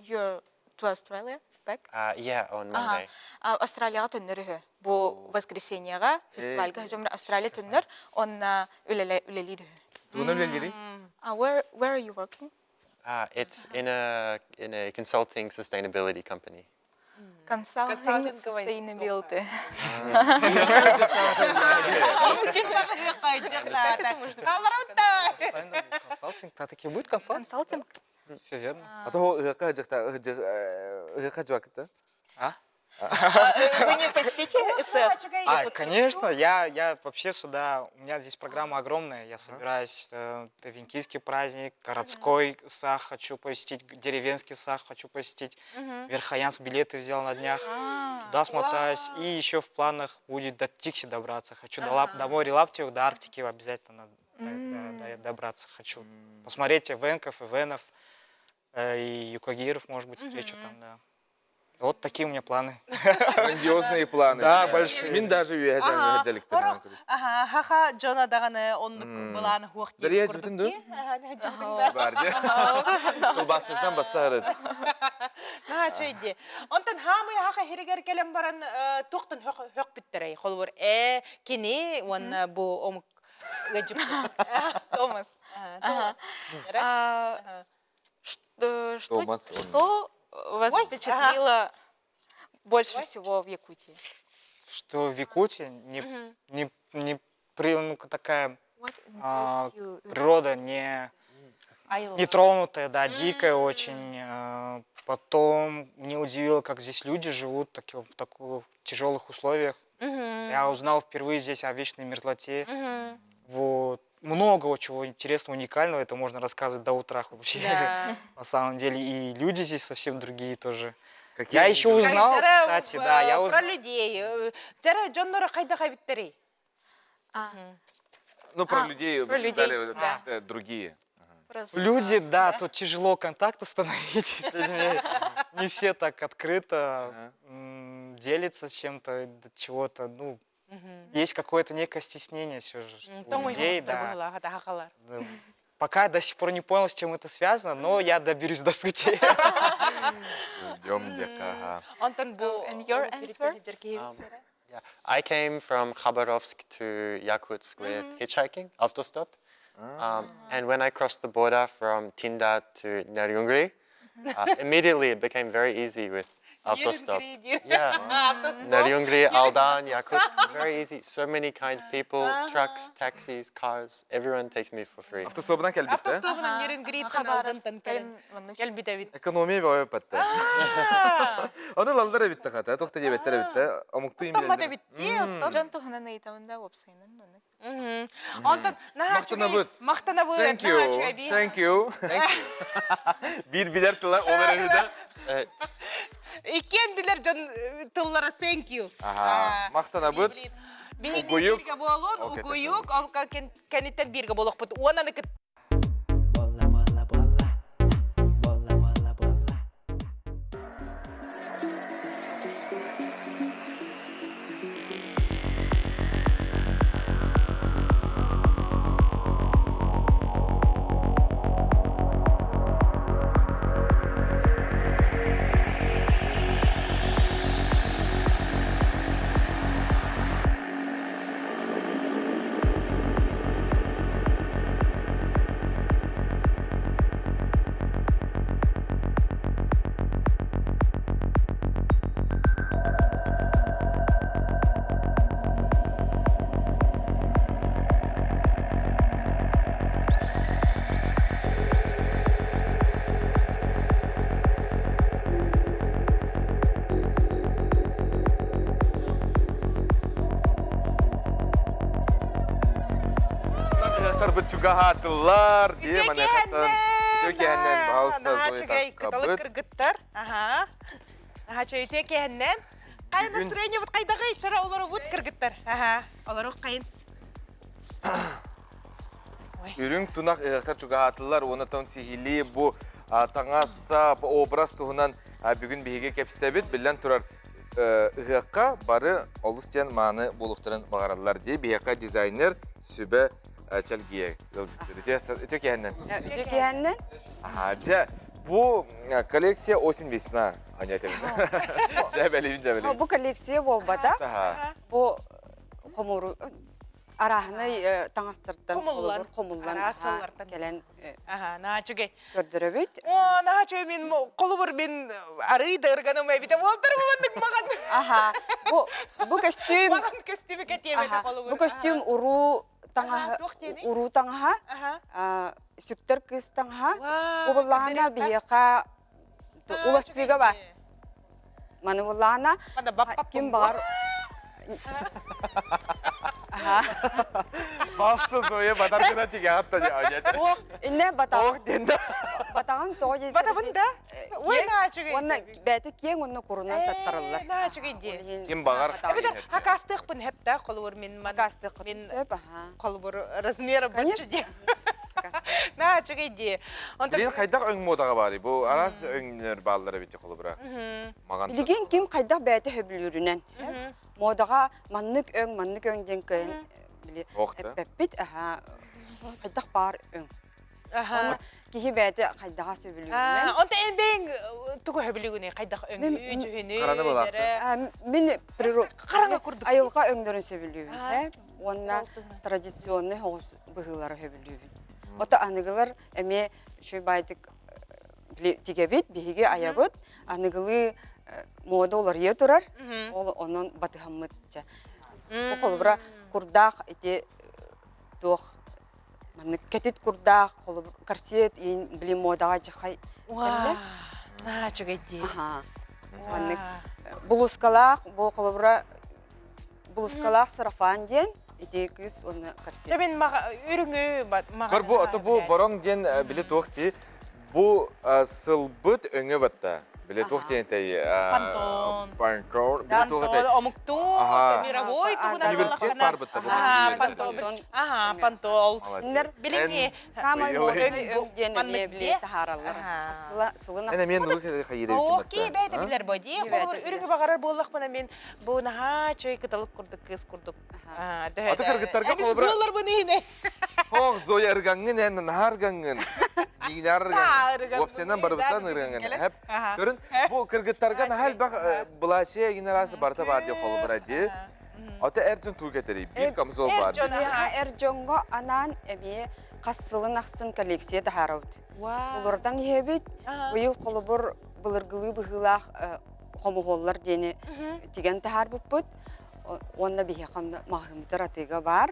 you're to Australia back? Yeah, on Monday. Австралияҕа төннөр үһү. Бу воскресеньеҕа фестивальга сылдьан Австралия төннөр, онно үлэлиир үһү. Тугунан үлэлиирий? Where are you working? It's in a consulting sustainability company. Consulting Консалтинговая sustainability. Консалтинг, а таки будет консалтинг? Консалтинг? Все верно. А то ыһыахха ыһыахха дьуакыта. А? Вы не посетите СФ? А, конечно, я вообще сюда, у меня здесь программа огромная, я собираюсь, эвенкийский праздник, городской сах хочу посетить, деревенский сах хочу посетить, Верхоянск билеты взял на днях, туда смотаюсь, и еще в планах будет до Тикси добраться, хочу до моря Лаптевых, до Арктики обязательно добраться хочу, посмотреть эвенков, эвенов, и юкагиров, может быть, встречу там, да. Вот такие у меня планы. Грандиозные планы. Да, большие. Мин даже үөһэ дьалик Ага, саха дьоно даҕаны оннук былаана суох Дария бүтүн дуу? Бар дии. Тылбаасчытынан бастарыт. На чөйди. Онтон саамай Саха сиригэр кэлэн баран туохтан сөхпүттэрэй. Холобур кини уонна бу омук Томас. Ага. А, Что, Томас, он- что вас Ой, впечатлило больше Ой. всего в Якутии? Что в Якутии не ну, такая What а, impressed you? природа не, не тронутая, да, дикая очень. Потом мне удивило, как здесь люди живут в таких тяжелых условиях. Я узнал впервые здесь о вечной мерзлоте. Вот. Много чего интересного, уникального, это можно рассказывать до утра вообще. Да. На самом деле, и люди здесь совсем другие тоже. Какие Я они еще люди? узнал, кстати, да, я Про узнал. людей. Дьэ дьонноро хайдах эбиттэрий. А, Ну, про А, людей вы про людей, сказали, да. другие. просто, Люди, да, тут тяжело контакт установить с людьми. Не все так открыто Ага. делятся чем-то, чего-то. Ну, есть какое-то некое стеснение все же что у людей, да. Да. Пока до сих пор не понял, с чем это связано, но я доберусь до сути. Ждем диэххэ. Онтон бу And your answer? Um, yeah, I came from Khabarovsk to Yakutsk with hitchhiking, autostop. And when I crossed the border from Tinda to Neryungri, immediately it became very easy with автостоп. Yeah. Neryungri, Aldan, Yakutsk, very easy. So many kind people, trucks, taxis, cars, everyone takes me for free. Автостобунан кэлбит э? Автостобунан Нерюнгриттан Алдантан кэлэн кэлбит эбит. Экономия бөҕө баттэ. Ону ылаллар эбит хата, туох да диэбэттэр эбит э? Омуктуу Томмот эбит дии, оттон. Дьон туһунан ыйытабын да уопсайынан маннык. Онтон наһаа Махтанабыт. Махтанабыт. Thank you. Thank you. Биир билэр тыла ол эрэ да. Иккиэн билэр дьон тыллара thank you. Аха. Махтанабыт. Биһиги бииргэ буолун, угуйук, ол кэнниттэн бииргэ буолуохпут. Уонна Буолла, буолла, буолла. Буолла, буолла, буолла. Ыһыахтарбыт чугаһаатылар дии маныахаттан үтүө киэһэннэн баһаалыста Үтүө кыталык кыргыттар. Аха. Аха, үтүө киэһэннэн. Хайа настроениебыт хайдаҕый? Чара олоробут кыргыттар. Аха, олорук хайын. Үрүҥ тунах ыһыахтар чугаһаатылар уонна тон сиһилии бу таҥас образ туһунан бүгүн биһиги кэпсэтэбит. Биллэн турар, ыһыахха бары олус диэн мааны буолуохтарын баҕараллар дии. Биһиэхэ дизайнер сүбэ чэлгийэ ыалдьыттыыр. Үтүө киэһэннэн. Үтүө киэһэннэн. Аха, дьэ, бу коллекция осень-весна аня этебин. Дьэ, бэлиибин, дьэ, бэлиибин. Бу коллекция буолбата. Бу хомууру арааһынай таҥастартан хомуллан хомуллан кэлэн Аха, наһаа үчүгэй. Көрдөрөбүт. Оо, наһаа үчүгэй мин холобур мин арыый да ырганым эбитэ буолтар маннык маҕан. Аха, бу бу көстүүм Маҕан көстүүмү кэтиэмэтэ холобур. Бу көстүүм уруу таҥаһа уруу таҥаһа, сүктэр кыыс таҥаһа. Бу буллаҕына биһиэхэ улассыыга бар. Маны буллаҕына ким баҕар Басты Зоя батар гына тигэҕит да Ох, инне батаҕын. Ох диэн да. Батаҕын тоҕо диэн. Батабын да? Ой, наачыгый. Уонна бэйэтэ киэҥ уонна курунан таттарыллар. Наачыгый дии. Ким баҕар. Эбэтэр хакастыахпын хэпта холобур мин ман. Хакастыаххытын сөп, аха. Холобур размера Конечно. Наачыгый дии. Билин хайдах өҥ муодаҕа баарый? Бу араас өҥнөр бааллар эбит холобура. Маҕан. Билигин ким хайдах бэйэтэ сөбүлүүрүнэн. Модаҕа маннык өҥ, маннык өҥ диэн кыайан били эппэппит. Аха хайдах баар өҥ. Онно киһи бэйэтэ хайдаҕа сөбүлүүрүнэн. Онто эн бэйэҥ тугу сөбүлүүгүнүй? Хайдах өҥү, дьүһүнү, Хараны балаахта. Мин Хараҥа курдук. Айылҕа өҥнөрүн сөбүлүүбүн. Уонна традиционный соҕус быһыылары сөбүлүүбүн. Ото аныгылар эмиэ үчүгэй баайдык тигэбит, биһиги айабыт. Аныгылыы мода уларыйа турар. Ол онон батыһаммыт. Бу холобура курдаах ити туох маннык кэтит курдаах холобур корсет иин били модаҕа дьахай кэллэ. Наһаа үчүгэй дии. Маннык булускалаах бу холобура булускалаах сарафан диэн ити кыыс уонна корсет. Дьэ мин үрүҥү Көр бу ото бу бороҥ диэн били туох дии бу сылбыт өҥө батта. Били туох диэн этэй? Пантон. Пантон. Били туох этэй? Омуктуу, мировой тугунан Университет бар бытта бу. Пантон. Аха, пантол. Билиҥҥи Саамай өҥ диэн эмиэ били таһаараллар. Сылын Эн эмиэ нугу хайыыр эбиккин Окей, бэйэтэ билэр бо дии. Холобур, үрүҥү баҕарар буоллахпына мин бу наһаа чөй кыталык курдук кыыс курдук. Аты кыргыттарга холобура Буоларбын иһинэ. Ох, Зоя ыргаҥҥын эн наһаа ыргаҥҥын. Миигинээр ыргаҥҥын. Уопсайынан барыбыттан ыргаҥҥын. Хэп. Көрүн, бу кыргыттарга наһаа элбэх былаачыйа игин араасы барыта баар дии холобура дии. Ата эр дьон туу кэтэрий, биир камзол баар дии. Эр дьоҥҥо анаан эмиэ хас сылын ахсын коллекция таһаарабыт. Уларытан иһэбит. Быйыл холобур былыргылыы быһыылаах хомуһуоллар диэни тигэн таһаарбыппыт. Уонна биһиэхэ маҕаһыыммытыгар атыыга баар.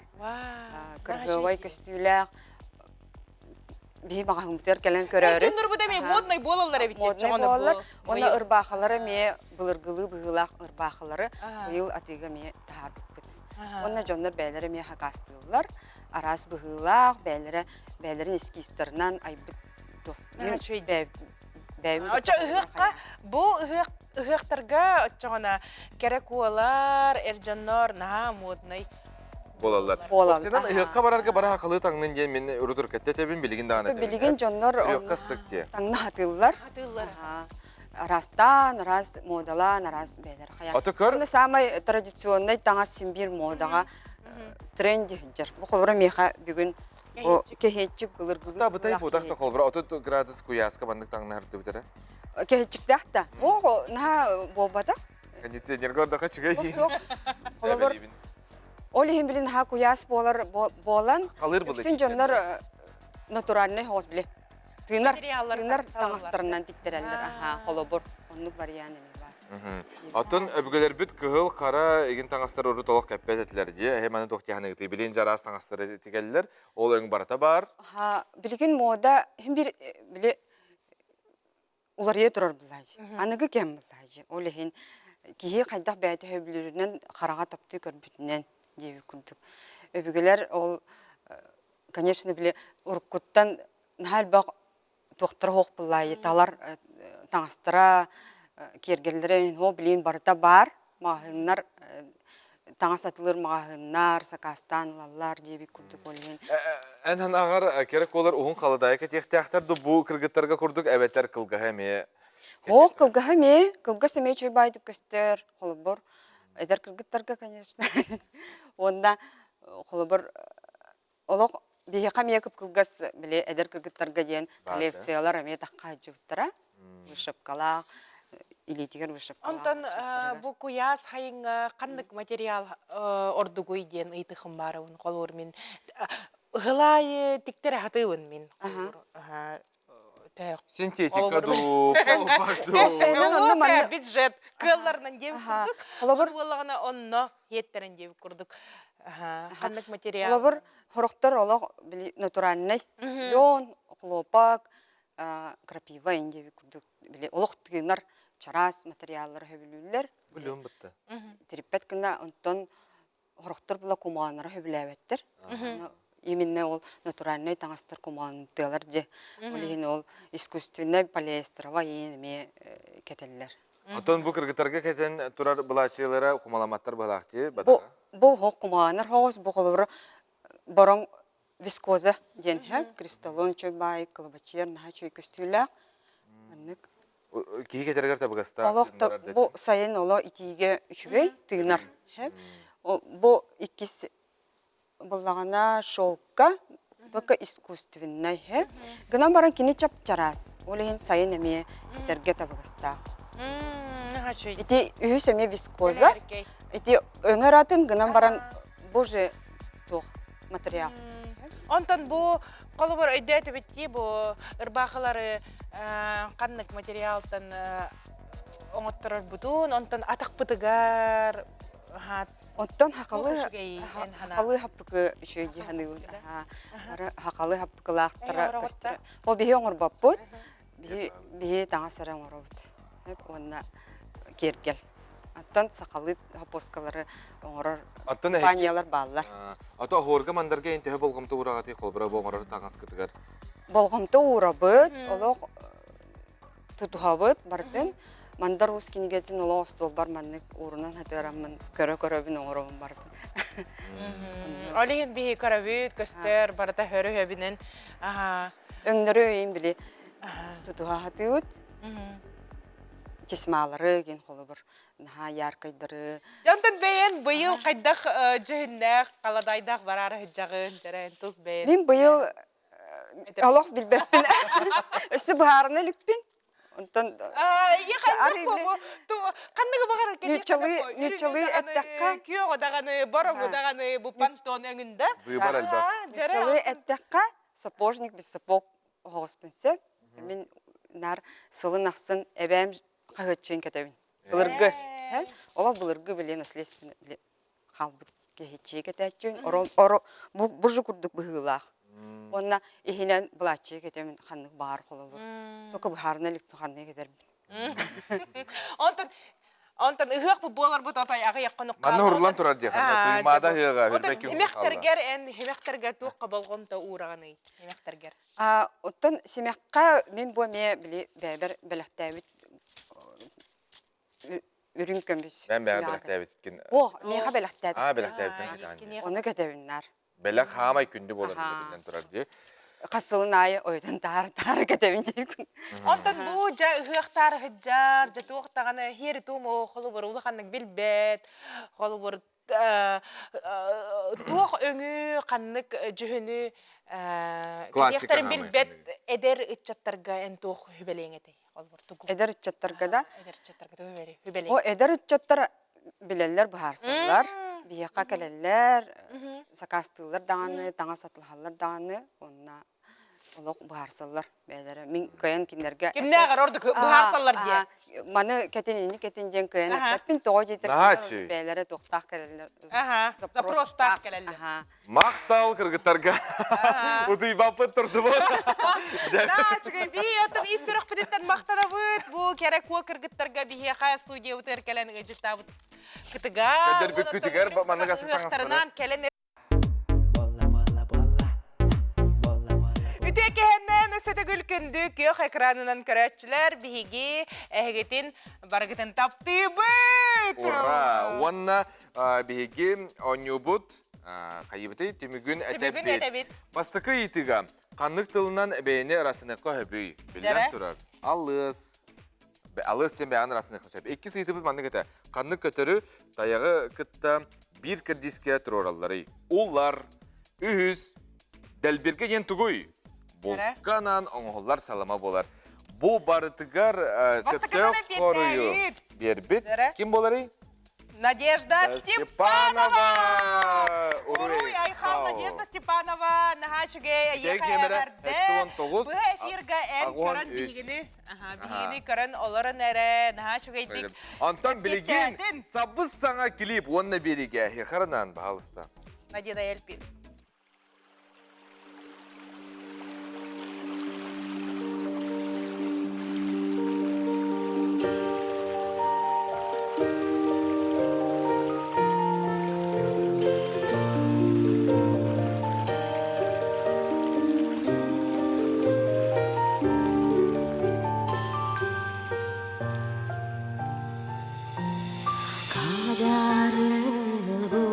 Кыргыабай көстүүлээх биһи маҕаһыыммытыгар кэлэн көрөөрү. Дьоннорбут эмиэ модный буолаллар эбит. Модный буолаллар. Уонна ырбаахалары эмиэ былыргылыы быһыылаах ырбаахалары быйыл атыыга эмиэ таһаарбыппыт. Уонна дьоннор бэйэлэрэ эмиэ хакаастыыллар. Араас быһыылаах, бэйэлэрэ бэйэлэрин эскизтарынан айбыт Оччо ыһыахха бу ыһыах ыһыахтарга оччоҕуна кэрэ куолар, эр дьоннор наһаа моднай буолаллар. Буолаллар. ыһыахха барарга бара хахалыы таҥнын диэн мин урут уруккатта этэбин, билигин даҕаны этэбин. Билигин дьоннор Ыһыахха ыстык диэ. таҥна хатыыллар. Хатыыллар. Араастаан, араас модалаан, араас бэйэлэр хайа. Ото көр. Уонна самай традиционнай таҥас син биир модаҕа тренди сылдьар. Бу холобура миэхэ бүгүн бу кэһиэччик былыргылыы Та бытай бутах та холобура 30 градус куйааска маннык таҥнаһырдыбыт эрэ. Кэһиэччиктээх да. Оо, наһаа буолбатах. Кондиционерга ордоха үчүгэй. Суох. Холобур, ол иһин билин наһаа куйаас буолар буолан, үксүн дьоннор натуральный хоос били тыынар тыынар таҥастарынан тиктэрэллэр. Аха, холобур, оннук вариант эмиэ баар. Оттон өбүгэлэрбит кыһыл, хара игин таҥастар урут олох кэппэт этилэр дии. Эһи маны туох тиһаныгытый? Билин дьараас таҥастары тигэллэр. Ол өҥ барыта баар. Аха, билигин мода хим бир били уларыйа турар былаадьы. Аныгы кэм былаадьы. Ол иһин киһи хайдах бэйэтэ сөбүлүүрүнэн хараҕа таптыы көрбүтүнэн диэбит курдук. Өбүгэлэр ол, конечно, били уруккуттан наһаа элбэх туохтара суох былаайы талар таҥастара, киэргэллэрэ ол билигин барыта баар. Маҕаһыыннар таҥас атылыыр маҕаһыыннар сакаастаан ылаллар диэбит курдук ол иһин. Эн ханаҕар кэрэ куолар уһун халадаайы кэтиэхтээхтэр ду бу кыргыттарга курдук эбэтэр кылгаһа эмиэ Оо, кылгаһа эмиэ, кылгас эмиэ үчүгэй баайдык көстөр, холобур, эдэр кыргыттарга, конечно. Уонна холобур олох биһиэхэ эмиэ кып-кылгас били эдэр кыргыттарга диэн коллекциялар эмиэ тахха сылдьыбыттара. Вышивкалаах, илиитигэр вышивкалаах. Онтон бу куйаас хайыҥҥа ханнык материал ордугуй диэн ыйытыхым баарыбын холуур мин ыһылаайы тиктэр хатыыбын мин Синтетика дуу, колпак дуу. Бюджет кыалларынан диэбит курдук. Холобур буоллаҕына онно иэттэрэн диэбит курдук. Ханнык материал? Холобур, хорохтор олох били натуральный лен, хлопок, крапива ин диэбит курдук били олох тыынар чараас материаллары сөбүлүүллэр. Билиэн бытта. Тириппэт гына онтон Сорохтор була кумааннара сөбүлээбэттэр. Именно ол натуральнай таҥастар кумаантыалар дьэ. Ол иһин ол искусственнай полиэстерова иин эмиэ кэтэллэр. Оттон бу кыргыттарга кэтэн турар былаачыйалара кумаламаттар быһалаах дии Бу бу хоһ кумаанар хоҕус бу холобура бороҥ вискоза диэн һэ кристаллон үчүгэй баай кылабачыйар наһаа үчүгэй көстүүлээх маннык Киһи кэтэригэр табыгастаах Олох бу сайын оло итиигэ үчүгэй тыынар. Бу иккис буллаҕына шелка только искусственнай һэ. Гынан баран кини чап-чараас. Ол иһин сайын эмиэ кэтэргэ табыгастаах. Ити үһүс эмиэ вискоза. Ити өҥөр атын гынан баран бу же туох материал. Онтон бу Холобур, өйдөөтүбүт дии бу ырбаахылары ханнык материалтан оҥотторорбутун, онтон атахпытыгар Оттон хахалы хахалы хаппыкы үчүгэй дии саныыбын. Хахалы хаппыкылаахтара көстөр. Ол биһи оҥорбоппут. Биһи биһи таҥас эрэ оҥоробут. Уонна киэргэл. Оттон сахалыы хопуоскалары оҥорор компаниялар бааллар. Ото оһуорга мандарга эн төһө болҕомто уураҕытый холобура бу оҥорор таҥаскытыгар? Болҕомто уурабыт. Олох. тутуһабыт барытын. Мандар Уус кинигэтин олох остуолбар маннык уурунан хатыараммын көрө-көрөбүн оҥоробун барытын. Ол иһин биһи көрөбүт, көстөр, барыта хөрү-хөбүнэн. Өҥнөрү өйүн били тутуһа хатыыбыт. Чисмалары гин холобур наһаа яркайдары. Дьонтон бэйэн быйыл хайдах дьүһүннээх, халадайдаах бараары сылдьаҕын, дьэрэн тус бэйэн. Мин быйыл олох билбэппин. Өссө быһаарына иликпин. Онтон ханныгы баҕарар ньуччалыы эттэххэ күөҕү даҕаны, бороҥу даҕаны бу пантон өҥүндэ. Выбор элбэх. Ньуччалыы эттэххэ сапожник без сапог оһоҕоспун сөп. Мин нар сылын ахсын эбээм хаһыаччыын кэтэбин. Былыргы. Олох былыргы били наследственно били хаалбыт киһиччиэ кэтээччүн оро бу буржу курдук быһыылаах. Уонна иһинэн былааччыйа кэтэмин ханнык баар холобур. Только быһаарына иликпин ханнык кэтэрбин. Онтон Онтон ыһыах бу буоларбыт отой аҕыйах хонук Манна урлан турар диэх Туймаада ыһыаҕа Оттон симэхтэргэр эн симэхтэргэ туохха болҕомто уураҕыный симэхтэргэр? Оттон симэххэ мин бу эмиэ били бэйэбэр бэлэхтээбит үрүҥ көмүс. Мен бэйэ бэлэхтээбиткин. О, миэхэ бэлэхтээбит. Аа, бэлэхтээбиттэн Ону кэтэбиннар. Бэлэх хаамай күндү буолар биллэн турар дии. Хас сылын аайы ойутан таары таары кэтэбин диэкун. Онтон бу дьа ыһыахтаары сыдьар, дьа туох даҕаны хиэри туому холобур улаханнык билбэт, холобур туох өҥү, ханнык дьүһүнү Классика билбэт эдэр ыччаттарга эн туох сүбэлиэҥ этэй? Эдэр ыччаттарга да? Эдэр ыччаттарга тугу сүбэлиэҥ? О, эдэр ыччаттар билэллэр, быһаарсаллар, биһиэхэ кэлэллэр, сакаастыыллар даҕаны, таҥас атылаһаллар даҕаны, уонна олох быһаарсаллар бэйэлэрэ. Мин кыайан кинилэргэ Кимнээҕэр ордук быһаарсаллар диye. Маны кэтин, ини кэтин диэн кыайан эппэппин, тоҕо диэтэр бэйэлэрэ туохтаах кэлэллэр. Запростаах кэлэллэр. Махтал кыргыттарга. Утуйбаппыт турдубут. Наачыгай би оттон ис сүрэхпититтэн махтанабыт. Бу кэрэ куо кыргыттарга биһиэхэ студиябытыгар кэлэн ыалдьыттаабыт кытыга. Көдөрбүт күтүгэр маннык астык кэлэн Үтүө кэһэннэн сөтөгүл күндү күөх экранынан көрөөччүлэр биһиги эһигитин барыгытын таптыыбыт! Ура! Уонна биһиги оонньуубут хайыбытый түмүгүн этэбит. Бастакы ыйытыыга ханнык тылынан бэйэни ыраастаныахха сөбүй? Биллэн турар. Алыс. Алыс диэн бэйэҕин ыраастаныахха сөп. Иккис ыйытыбыт маннык этэ. Ханнык көтөрү тайаҕы кытта биир кэрдиискэ туруоралларый? Улар. Үһүс. Дэлбиргэ диэн тугуй? Булканан оҥоһуллар салама буолар. Бу барытыгар сөптөөх хоруйу биэрбит. Ким буоларый? Надежда Степанова! Уруй Айхал Надежда Степанова наһаа үчүгэй эйиэхэ эҕэрдэ. Быһа эфирга эн көрөн биһигини, биһигини көрөн олорон эрэ наһаа үчүгэйдик. Онтон билигин сабыс саҥа клип уонна биэриигэ эһиэхэ баһалыста. Надина Эльпис. Kadarlı bu.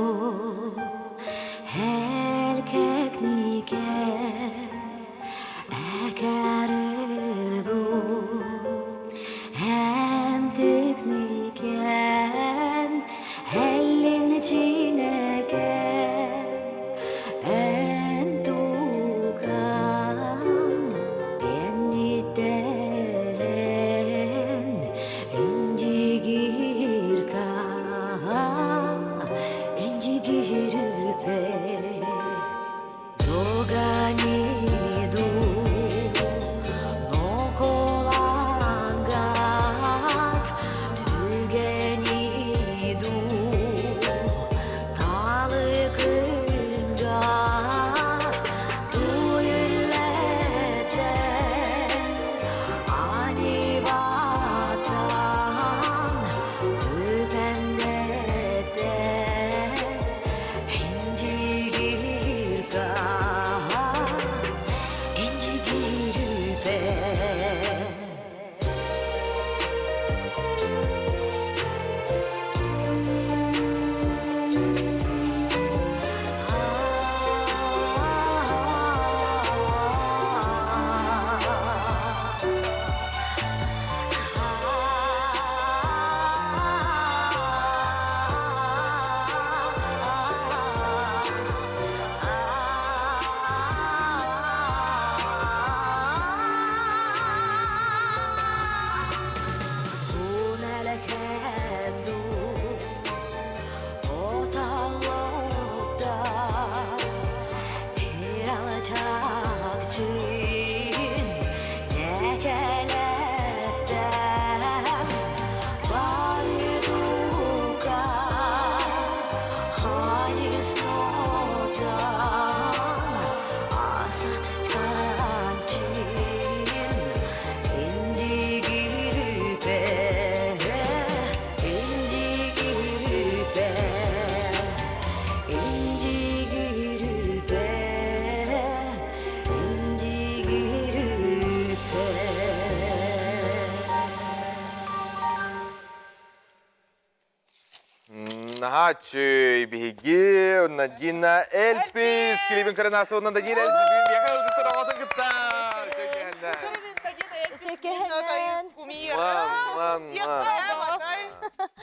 Наһаа үчүгэй биһиги Надина Эльпис клибин көрөн аасыбынан Надина Эльпис бүгүн биһиэхэ ыалдьыттар оҕотун кытта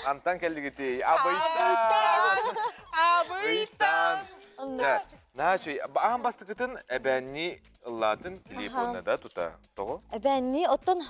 Антан кэллигити Абыйтан Абыйтан Наһаа үчүгэй аан бастакытын эбээнни ыллаатын клип уонна да тута Тоҕо? Эбээннии оттон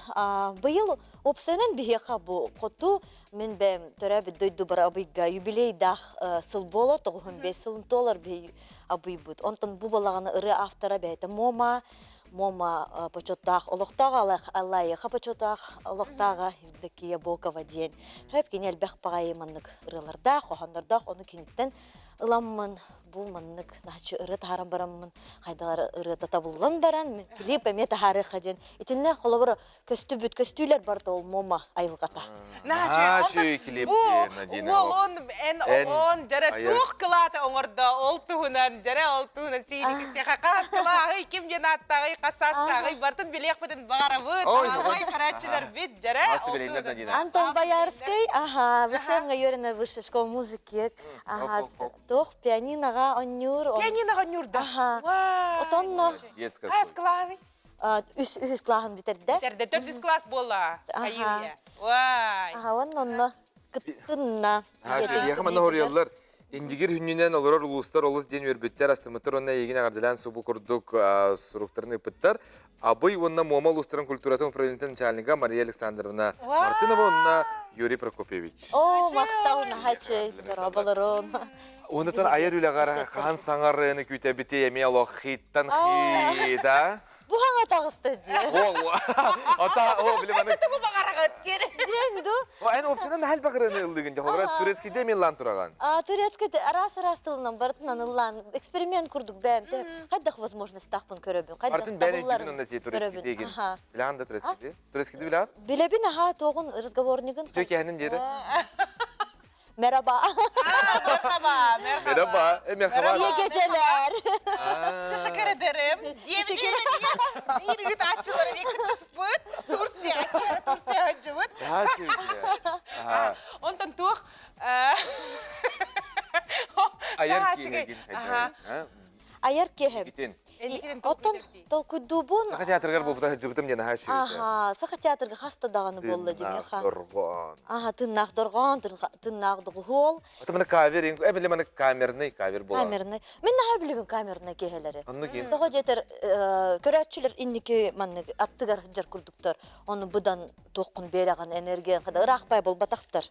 быйыл уопсайынан биһиэхэ бу хоту мин бэйэм төрөөбүт дойдубар Абыйга юбилейдаах сыл буолар, 95 сылын туолар биһи Абыйбыт. Онтон бу балаҕаны ырыа автора бэйэтэ Муома, Муома почеттаах олохтоох Аллайыха почеттаах олохтооҕо Евдокия Бокова диэн. Хөп кини элбэх баҕайы маннык ырыалардаах, хоһооннордоох, ону киниттэн ыламмын бу маннык наһаччы ырыа таһааран бараммын хайдах ырыата табыллан баран мин клип эмиэ таһаарыахха диэн итиннэ холобура көстүбүт көстүүлэр барыта ол Муома айылҕата. Наһаа клип Бу уолун эн оҕон дьэрэ туох кылаата оҥордо ол туһунан дьэрэ ол туһунан сиини кисиэхэ хас кылааһый ким диэн ааттааҕый хас саастааҕый барытын билиэхпитин баҕарабыт ой көрөөччүлэрбит дьэрэ Антон Боярский аха высшая үөрэнэр высшая школа музыки Аха, туох пианиноҕа онньуур. Пианиноҕа онньуур да? Аха. Отонно. Детская. Хас кылааһый? Үс үһүс кылааһын бүтэрдэ. Бүтэрдэ. Төрдүс класс буолла. Айыы. Вай. Аха, уонна онно кыттынна. Биһиэхэ манна хоруйаллар. Индигир хүннүнэн олорор улуустар олус диэн үөрбүттэр, астыммыттар уонна эйигин эҕэрдэлээн субу курдук суруктарын ыыппыттар. Абый уонна Муома улуустарын культуратын управлениетын начальнига Мария Александровна Мартынова уонна Юрий Прокопьевич. Оо, махтал наһаа дорооболорун. Онутан айар үлэҕэр хаһан саҥарыаны күүтэбити эмиэ олох хиттан хит, а? Бу хаҥа таҕыста дии. Ота, о, били маны... Тугу баҕараҕыт диэн. Диэн ду. О, эн опсынан наһаа элбэх ырыаны ыллыгын дьэ, холобура турецкийде эмиэ ыллаан тураҕан. А, турецкий араас-араас тылынан барытынан ыллаан эксперимент курдук бэйэм хайдах возможностьтаахпын көрөбүн, хайдах Артын бэйэн өйдүүгүн табылларын онно тиэ турецкийде көрөбүн. егин. Аха. Билэҕин да турецкийде? Турецкийде билэҕин? Билэбин аха, туоҕун разговорнигын. Үтүө киэһэнин диэри. Merhaba. Merhaba, merhaba. Merhaba. E, merhaba. İyi geceler. Teşekkür ederim. Teşekkür ederim. Bir аччылары кыттыспыт. Турция, Турция ханчыбыт. Онтон туох Айар киэһэгин Айар киэһэм. Оттон толкуйдуубун. Саха театрыгар буолбута сылдьыбытым диэн аһаа үчүгэй. Аха, Саха театрга хаста даҕаны буолла диэхэ. Тыыннаах дорҕоон. Аха, тыыннаах дорҕоон, тыыннаах доҕуһуол. Ото маны кавер, эбили маны камерный кавер буолар. Камерный. Мин наһаа билэбин камерный киэһэлэри. Оннук иин. Тоҕо диэтэр көрөөччүлэр инники маннык аттыгар сылдьар курдуктар. Ону быдан туоххун биэрэҕин энергиян хада ыраахпай буолбатахтар.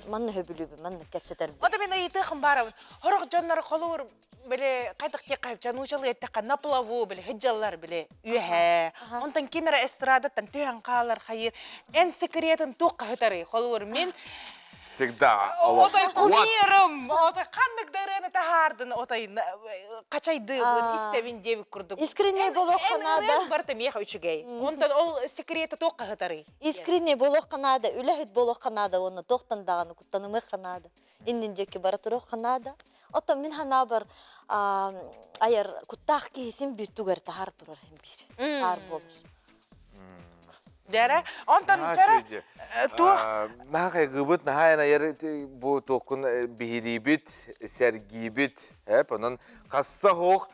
Манна хөбүлүүбүн, маннык кэпсэтэрбин. Ото мин ыйытыахым баарабын. Хорох дьоннор холуур били хайдах диэххэ чануучалыы эттэххэ на плаву били сылдьаллар били үөһээ. Онтон ким эрэ эстрадаттан түһэн хаалар хайыыр. Эн секретин туохха сытарый? Холуур мин Всегда. Отой кумирым, отой ханнык да ырыаны таһаардын, отой хачайдыыбын, истэбин диэбит курдук. Искренне буолуохха наада. Барыта миэхэ үчүгэй. Онтон ол секрета туохха сытарый? Искренне буолуохха наада, үлэһит буолуохха наада уонна туохтан даҕаны куттанымыахха наада. Иннин диэки бара туруохха наада. Оттон мин санаабар айар куттаах киһи син биир тугар таһаар турар син биир. Хаар буолар. Дьэрэ, онтон дьэрэ туох Наһаа хайгыыбыт, наһаа айар бу туохкун биһириибит, сэргиибит, эп онон хасса суох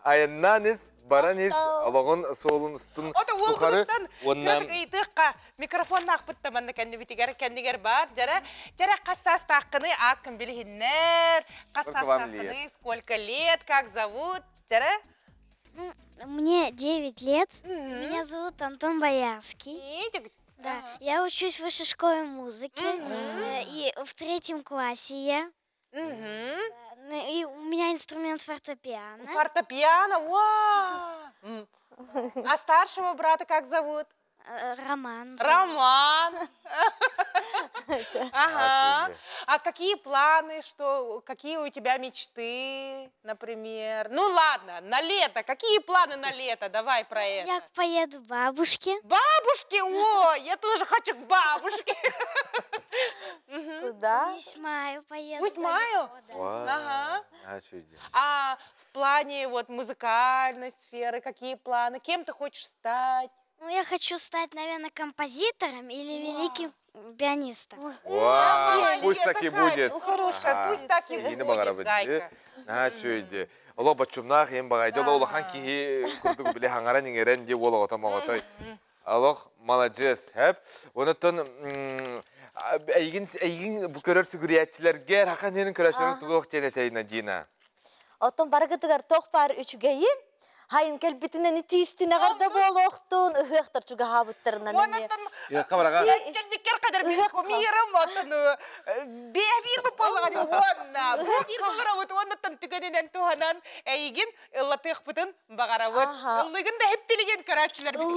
айаннаан ис, баран ис, олоҕун суолун устун тухары уонна ыйытыахха микрофоннаахпыт да манна кэннибитигэр кэннигэр баар дьэрэ дьэрэ хас саастааххыный ааккын билиһиннэр хас саастааххыный сколько лет как зовут дьэрэ Мне 9 лет. Меня зовут Антон Боярский. Да, я учусь в высшей школе музыки. И в третьем классе я. И у меня инструмент фортепиано. Фортепиано, вау! А старшего брата как зовут? Роман. Роман. Ага. А какие планы, что, какие у тебя мечты, например? Ну ладно, на лето. Какие планы на лето? Давай про это. Я поеду к бабушке. Бабушке? О, я тоже хочу к бабушке. Куда? Усть-Маю поеду. Усть-Маю? Ага. А в плане вот музыкальной сферы какие планы? Кем ты хочешь стать? Ну, я хочу стать, наверное, композитором или великим пианистом. Вау, пусть так и будет. Ну, хорошая, пусть так и будет, зайка. Наһаа үчүгэй. Олох боччумнаах иһин баҕайда олох улахан киһи курдук били хаҥаран иҥэрэн дии уол оҕото моҕотой. Олох маладьыас, хэп. Онтон эйигин эйигин бу көрөр сүгүрүйээччилэргэ хахан иһин көрөөччүлэргэ тугу диэн этэй Надина? Оттон барыгытыгар туох баар үчүгэйи хайын кэлбитинэн итиистинэҕэр да буолуохтун, ыһыахтар чугаһаабыттарынан эмиэ. Ыһыахха бараҕа. Кэлбиккэр кадar кумирым оттон бэһбиир буоллаҕа уонна бэһбиир буоларабыт уоннаттан түгэнинэн туһанан эйигин ыллатыахпытын баҕарабыт. Ыллыгын да хэппилигин көрөөччүлэрбит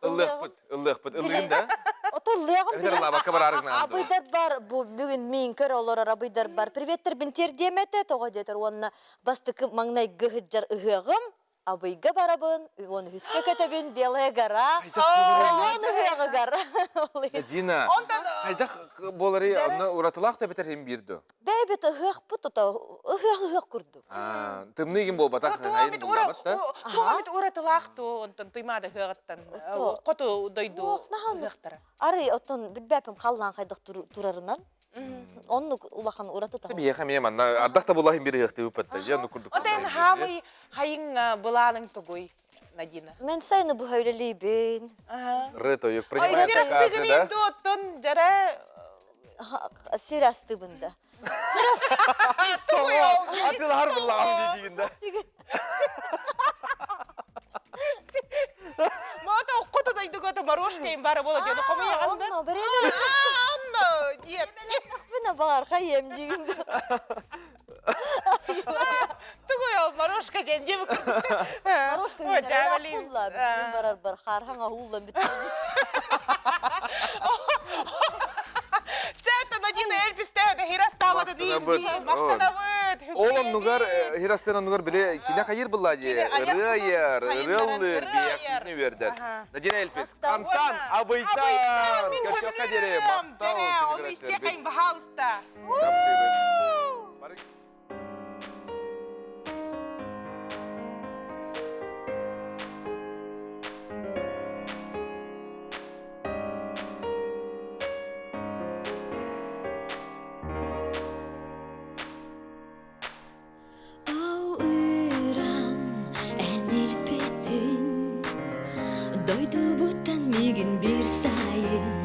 Ыллыахпыт, ыллыахпыт, ыллыгын да? Ото ыллыаҕым. Эбэтэр ыллаабакка бараарыгын Абыйдар бар, бу бүгүн миин көр олорор абыйдар бар. Приветтер тиэрдиэм этэ, тоҕо диэтэр уонна бастакы маҥнайгы сылдьар ыһыаҕым Абыйга барабын, уон үһүскэ көтөбүн, Белая гора, район ыһыаҕыгар. Дина, хайдах буоларый, онно уратылаах да эбэтэр иһин биир дуо? Бэйбит ыһыахпыт тута ыһыах ыһыах курдук. Тымныы игин буолбатах, айын буллабат да? Туох уратылаах туу, онтон Туймаада ыһыаҕыттан хоту дойду ыһыахтара. Арый оттон билбэппин халлаан хайдах турарынан. Оннук улахан ураты таһым. Биһиэхэ эмиэ манна ардах да булаһын бир ыһыахтыыбыт да, дьэ, курдук. Отен хаамый хайыҥ былааның тугуй, Надина? Мен сайыны быһа үлэлиибин. Ры тойук принимает заказы, да? Оттон жара Сир астыбын да. Атылар буллаҕым диигин да. Мата оккото дойдуга морошкайым бара бола диэн хомуйаҕын да? Онно береле. Онно диет. Бина бар хайем дигин. Тугуй ол морошка диэн диэбит Морошка үүнэр Мин барар бар хархаҥа ууллан бүттүм. Чэ, Надина элбистэһэ хирастаабата диин махтанабыт. Ол оннугар хирастан оннугар били кине хайыр булла дии. Ырыа айар, ырыаллыр, биэхтини үөрдэр. Надина Эльпис, Амтан, Абыйтан, көрсүөххэ диэри махтал. Оны истиэхэйин баһаалыста. Ыырам эн илпитин Дойдубуттан миигин биир сайын.